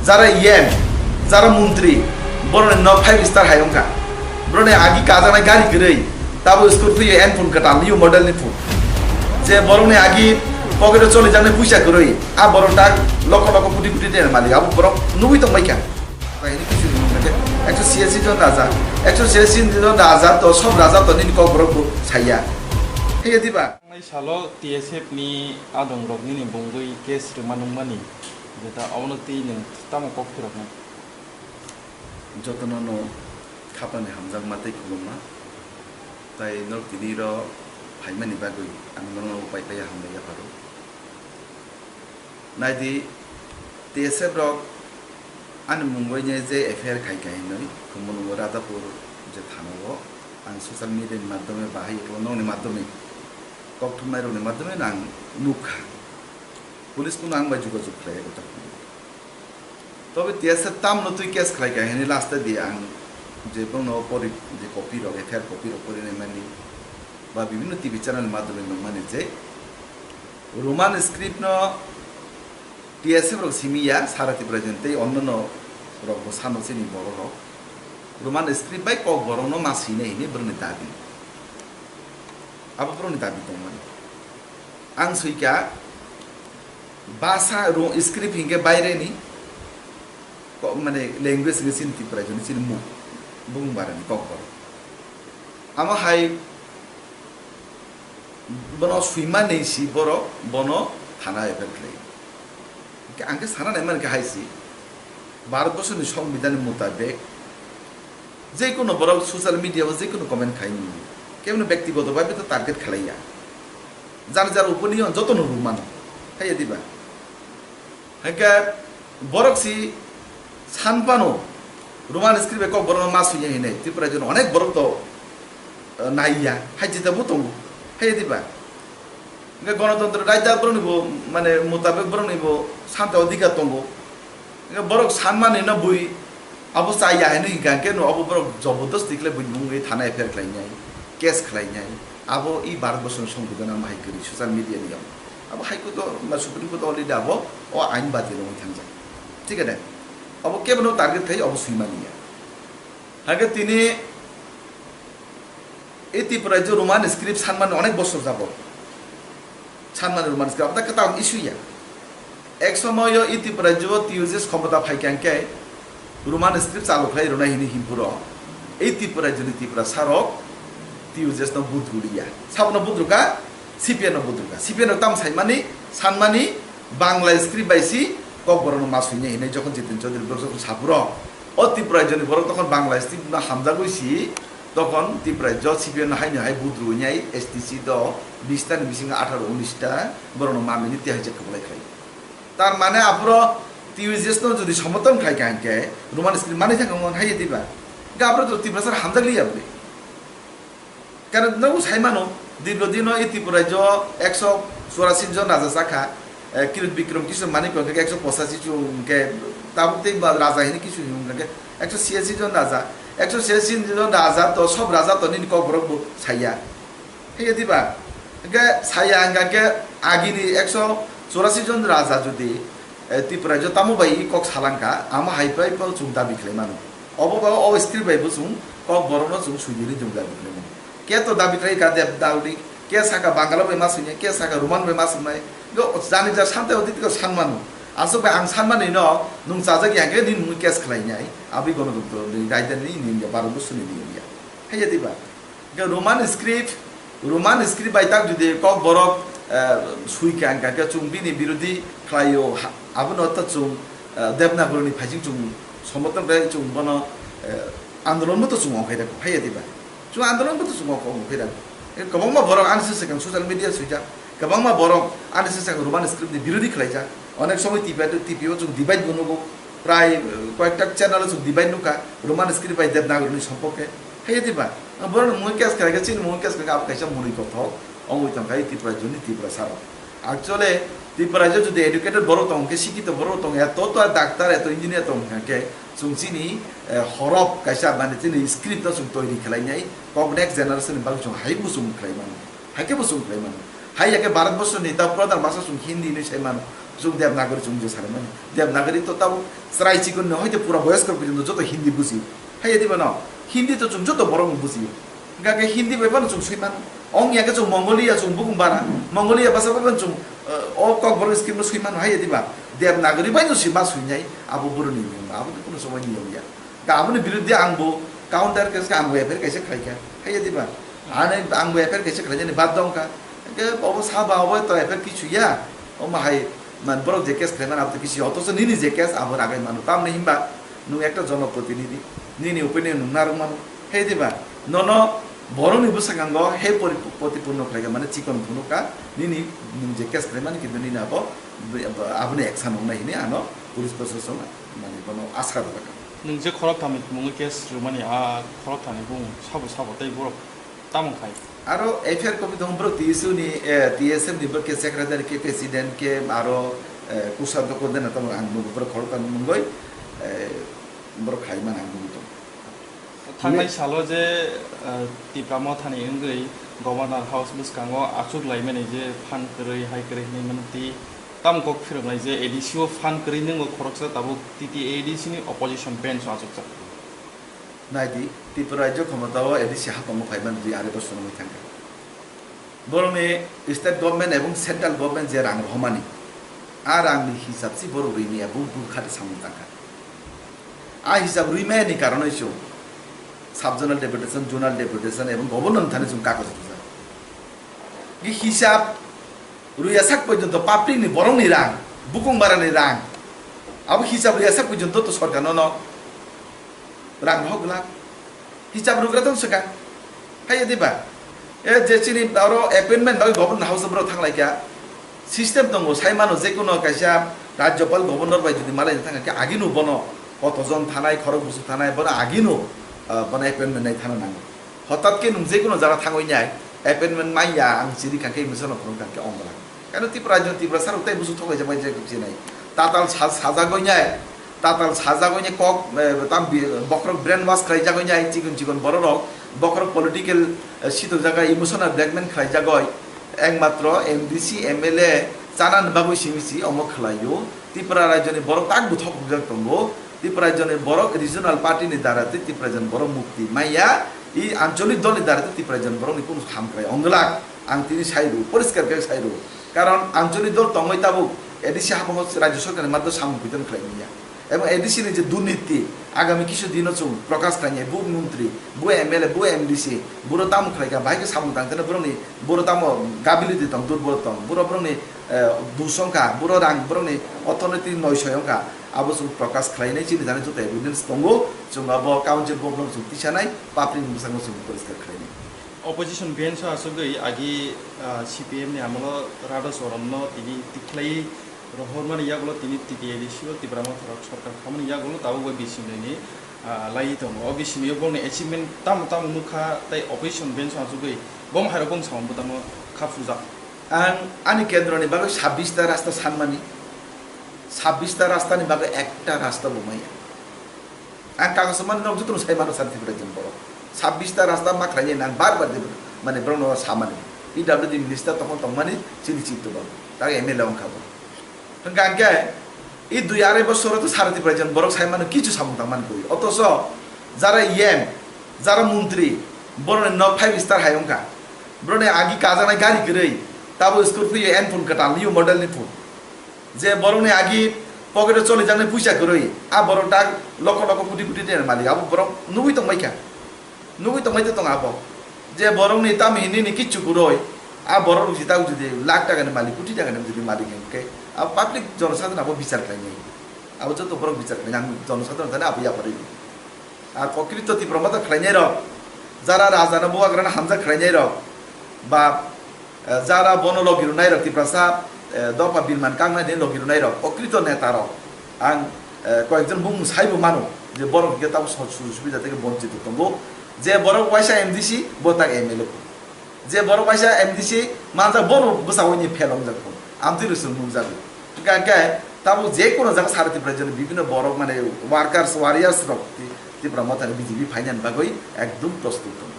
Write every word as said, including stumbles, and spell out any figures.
Jara E M, jara montri, borokni nok five star hai wngkha. Borokni agi kajaknai gari kwrwi, tabo Scorpio N phone kwtal, new model ni phone. Je borokni agi pocket o cholijaknai puisa kwrwi, a borok tak lokho lokho koti koti tenni malik, abo borok nugwi tongbaikha. Ekso chiyasi jon raja, ekso chiyasi jon raja to sob raja to nini kokborok bo saiya. Heye diba? Nai salo T S F ni adong rok nini bungwi case rwma nungmani, jeta abono twi nwng tamo kok phiroknai? Jotono no khapani hamjakma tei khulumma, tai norok tini ro phaimani bagwi ang norokno pai paiya hambai yapharo. Naidi, T S F rok ani mungwi je F I R khai khai hinwi, Khumulwngo Radhapur je thana o ang social media ni madhyome bahai eklo nokni madhyome, kokthumnai rokni madhyome no ang nukha. Police phano ang bai jogajog khlai gotor. Tobe T S F tamno twi case khlai khai hinwi last di ang je bono pori je copy rok, F I R copy rok porinai mani ba bibhinno T V channel madhyome nukmani je Roman script no T S F rok simi ya, sara Tripura jani tei onnono rok bo sano chini borok rok. Roman script bai kokborokno ma swinai hinwi borokni dabi. Abo borokni dabi tongmani. Ang swikha basa ro-, script hinkhe baireni ko-, mane language hinkhe chini Tripura jani chini mung, bumung barani kokborok. Amo hai bono swimani si borok bono thana F I R khlai. Hingke ang khe sana nai mankha hai si, Bharat borsoni songbidhan ni mutabek je kono borok social media o je kono comment khai mano, kebono bektigoto bhabe to target khlai ya, jar jar opinion jotono rw mano, hai ya diba? Hingke borok si san phano Roman script bai kokborokno ma swiya hinwi Tripura jani onek borok to, eh, naiya, hai jita bo tongo, hai diba? Hingke Ganatantro raida borokni bo, mane, mutabek borokni bo santa odhikar tongo. Hingke borok sanmani no bui abo chaya hinwi hingka hingke no abo borok jobordosti khlai bui mungwi thana F I R khlainai, case khlainai. Abo i Bharat borsoni songbidhan ang bahai kwrwi social media ni yong. Abo High Court o, ma, Supreme Court o already abo o ain batil wngwi thangjak. Thik ade? Abo kebono target khai abo swimani ya. Hake tini e Tripura je Roman script sanmani onek bosor jabo. Sanmani Roman script, abo ta kwtal issue ya. Ek somoyo e Tripura je o T U J S khomota phaikha hingke Roman script chalu khlai rwnai hinwi himpuro e Tripura jani Tripura sarok T U J S no budru liya. Sabono budru ka, C P I no budru ka. C P I no tam saimani, sanmani, Bangla script bai si kokborokno ma swinai hinwi jokhon Jitin Chaudhary borok jokhon sapuro, o Tripura jani borok tokhon Bangla script no hamjagwi si, tokhon Tripura jo C P I no haino hai budru wngnai S T C do bish ta ni bisingo atharo unis ta borokno mamini tihai je kwplai khlai. Tar mane aphuro T U J S no jodi somoton khai kha hingke Roman script mani thangkha mon hai diba? Ga aphuro to Tripura sar hamjak liya bwle. Karon nogo sai mano, Dibrodino e Tripura jo ekso churasi jon raja chakha, eh, Kirit Bikram Kishore Manik hingke ekso pochashi chwng hingke tabuk tei ba raja hini kisu hini hingke ekso chiyasi jon raja, ekso chiyasi jon raja to sob raja to nini kokborok bo saiya. Hingke diba? Hingke saiya hingka khe agini ekso churasi jon raja jodi, eh, Tripura jo tamo bai i kok salangkha, amo hai pai pal chwng dabi khlai mano. Obo ba o script bai bo chwng kok borokno chwng swijili chwng dabi khlai mano. Ke to dabi khlai ka Dev Daudi, ke saka Bangala bai ma swinai, ke saka Roman bai ma swinai. Go jani ja sante odi tiko san mano. Aswk bai ang san mani no nwng chajak ya khe nini mung case khlai nai. Abwi gono dum to ni raida ni ni ya baro bo suni ni ya. Haiya diba? Hingke Roman script, Roman script bai tak jodi kok borok, eh, sui kha, hingka khe chwng bini birodhi khlaio, ha-, abono ta chwng, eh, Devanagari ni phaising chwng somoton khlai chwng bono, eh, andolon bo to chwng ongkhai rw kho, haiya diba? Chwng andolon bo to chwng ongkhai rw kho. Kwbangma borok ani se swkang social media swijak, kwbangma borok ani se swkang Roman script ni birodhi khlaijak. Onek somoi T P, T P o chwng debate bo nugo, prai, eh, koyekta channel o chwng debate nukha, Roman script bai Devanagari ni somporke. Haiya diba? Borok ni mui case khlai khe, chini mui case khlai khe, abo kaisa mwnwi kothok wngwi tong kha, Tripura joni Tripura sarok. Actually, Tripura jo jodi educated borok tong khe, sikito borok tong, eto to doctor, eto engineer tong kha khe, chwng chini, eh, horof kaisa, mane chini script no chwng toiri khlai nai, kok next generation ni bagwi chwng hai bo chwng khlai mano, hai khe bo chwng khlai mano. Hai ya khe Bharat borsho ni ta pradhan bhasha chwng Hindi hinwi sai mano. Chwng Devanagari chwng je sarimani. Devanagari to tabuk chwrai chikon ni hoite pura boyosko porjonto joto Hindi buji. Haiya diba no? Hindi to chwng joto borok no buji. Hingkha khe Hindi bai phano chwng swi mano. Ong ya khe chwng Mongolia chwng bukung bara. Mongolia basa bai phano chwng, eh, o Kokborok scheme no swi mano. Haiya diba? Devanagari bai no swi ma swi nai. Abo boro ni niyom. Abo to kuno somoi niyom ya. Ka aboni biruddhe ang bo counter case khe ang bo F I R kaisa khlai kha. Haiya diba? Ani ang bo F I R kaisa khlai jani bad dong kha. Hingkhe obo saba obo to F I R kichu ya. Omo hai man borok je case khlai mano abo to kichu ya. Otocho nini je case abo ragai mano. Tamni himba nwng ekta jonoprotinidhi. Nini opinion nwng narwk mano. Haiya diba? Nono borokni bwskango he pori-, protipurno khlai kha mane chikon phunuk kha. Nini nwng je case khlai mani kintu nini abo aboni action wngnai hini ano police proshashan mani bono asa rwjak kha. Nwng je khoroktham ni thumungwi case rwmani, a khoroktham ni bumung sabo sabo tei borok tamo khai? Aro F I R copy tongo borok T S U ni, eh, T S F ni borok khe secretary khe president khe aro, eh, kusa doko dena tamo ang nugo borok khoroktham ni mungwi, eh, borok khai man ang nugo tongo. Thangnai salo je, eh, Tipra Mothani wngwi Governor House bwskango achuk laimani je phan kwrwi hai kwrwi hinwi mano tei tamo kok phiroknai je A D C o phan kwrwi nwngo khoroksa tabuk T T A A D C ni opposition bench o achukjak. Naidi, Tripura rajyo khomotao A D C haphangno phaiman dui arai bosor wngwi thangkha. Borokni state government ebong central government je rang rohormani, a rangni hisab si borok rwimaya bul bul khati samung tangkha. A hisab rwimaya ni karonoi chwng sub zonal deputation, zonal deputation ebong governor thani chwng kagoz rwjak. Gi hisab rwya sak porjonto public ni borokni rang, bukung barani rang, abo hisab rwya sak porjonto to sorkar no no rang rohor glak. Hisab rwgra tong swkang. Haiya diba? E je chini oro appointment bagwi government house borok thanglaikha. System tongo, sai mano je kono kaisa rajyopal governor bai jodi malai thangkha khe agino bono kotojon thanai, khorok busu thanai, bono agino, ah, bono appointment nai thana nango. Hotat khe nwng je kono jaga thangwi nai, appointment manya ang chiri kha khe misa no phunuk kha khe ongla. Kano Tripura rajyo Tripura sarok tei busu thok kaisa bai je khe chinai. Tatal sa-, sajagwi nai, tatal sajagwi nai kok, eh, tam bi-, bokhorok brainwash khlai jagwi nai, chikon chikon bororok, bokhorok political, eh, sitok jaga emotional blackmail khlai jagwi, ekmatro M D C, M L A, chana ni bagwi simi si omo khlaio. Tripura rajyoni borok tak buthok bujak tongo. Tripura rajyoni borok regional party ni dara tei Tripura rajyoni borok mukti maya. I ancholik dol ni dara tei Tripura rajyoni borok ni kunu ham khlai ongglak. Ang tini sai rw, poriskar khe sai rw. Karon ancholik dol tongwi tabuk A D C haphang rajya sarkar ni madhya samung piton khlai manya. Ebong A D C ni je durniti, agami kisu dino chwng prokash khlainai, bu montri, bu M L A, bu M D C, buro tamo khlaikha, bahai khe samung tang tene borokni, buro tamo gability tong, durbol tong, buro borokni, eh, dusongkha, buro rang, borokni orthonoiti noisoi wngkha, abo chwng prokash khlainai, chini jani joto evidence tongo, chwng abo council board no chwng tisanai, public ni bwskango chwng poriskar khlainai. Opposition bench o aswkgwi agi, ah, C P M ni amolo Radha Charan no tini tikhlai rohormani yagulo tini T T A D C o Tipra Motha rok sorkar khamani yagulo tabuk bai bisingnani, ah, lai tongo. O bisingo bongni achievement tamo tamo nukha tei opposition bench o aswkgwi bom hairok bong samung bwtangno kha phurjak. Ang ani kendroni bagwi sabbish ta rasta sanmani, sabbish ta rastani bagwi ekta rasta bo maya. Ang kagoz mani nok jotono sai mano sani Tripura rajyoni borok. Sabbish ta rasta ma khlainai nang bar bar de mane borokno samani. P W D minister tongmani tongmani chini chini tubang. Tak M L A wngkha bo. Hwnkha hwnkhe i dui arai bosoro to sara Tripura rajyoni borok sai mano kichu samung tangmani kwrwi. Otoso jara E M, jara montri, borokni nok five star hai wngkha. Borokni agi kajaknai gari kwrwi, tabo Scorpio Enfield kwtal new model ni phun. Je borokni agi pocket o cholijaknai puisa kwrwi, a borok tak lokho lokho koti koti tenani malik, abo borok nugwi tongbaikha, nugwi tongbai tong abo. Je borokni tamni nini kichu kwrwi, a borok rok jita jodi lakh taka ni malik, koti taka ni jodi malik hwnkhe, abo public jonosadharon abo bichar khlainai, abo joto borok bichar khlainai, ang jonosadharon thani abo yapharwi. Ar kokrito Tipra Motha khlainai rok, jara raja no bubagra no hamjak khlainai rok, ba, eh, jara bono logi rwnai rok, Tiprasa, eh, dopha birman kangnai ni logi rwnai rok, kokrito neta rok, ang, eh, koyekjon bumung saibo mano je borok hwnkhe tamo so-, sujog subida theke bonchito tongo, je borok waisa M D C bo tak M L A. Je borok waisa M D C manjak, bono bwskango ni fail wngjak phano. Amtwi rwchwng nukjago. Hwnkha hwnkhe tabuk je kono jaga sara Tipra rajyoni bibhinno borok mane workers, warriors rok Ti-, Tipra Mothani B J P phainani bagwi ekdum prostut tongo.